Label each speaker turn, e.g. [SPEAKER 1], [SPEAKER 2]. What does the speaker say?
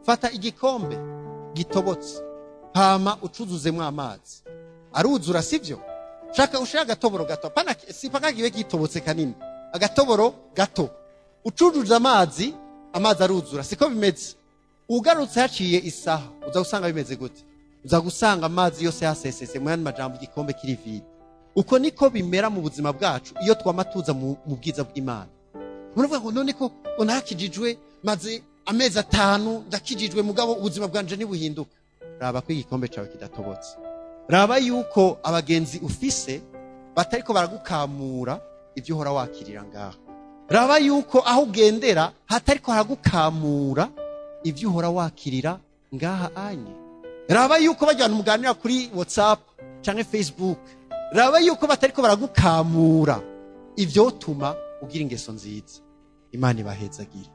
[SPEAKER 1] Fata igikombe gitobotse, hama ucuzuzemo amazi, aruzura, sibyo? Shaka ushire agatoboro gato, pana si paka kibe gitobotse kanini, agatoboro gato ucujuje amazi, amazi aruzura, siko bimeze? Ugarutse haciye isaha, uza gusanga bimeze gute? Uza gusanga amazi yose yasesese, mu yandi majambo igikombe kiri vide. Uko niko bimera mu buzima bwacu iyo twama tuza mu bwiza bw'Imana. Muravuga ngo none ko ngo narakijijwe, maze amezi 5 ndakijijwe, mugabo ubuzima bwanje ntibuhinduka. Raba ko igikombe cyawe kidatobotse, raba yuko abagenzi ufise batariko baragukamura ibyo uhora wakirira ngaha, raba yuko aho ugendera hatariko haragukamura ibyo uhora wakirira ngaha anye, raba yuko bajya muganira kuri WhatsApp canke Facebook, raba yuko batariko baragukamura ivyotuma ugira ingeso nziza. Imana ibahezagire.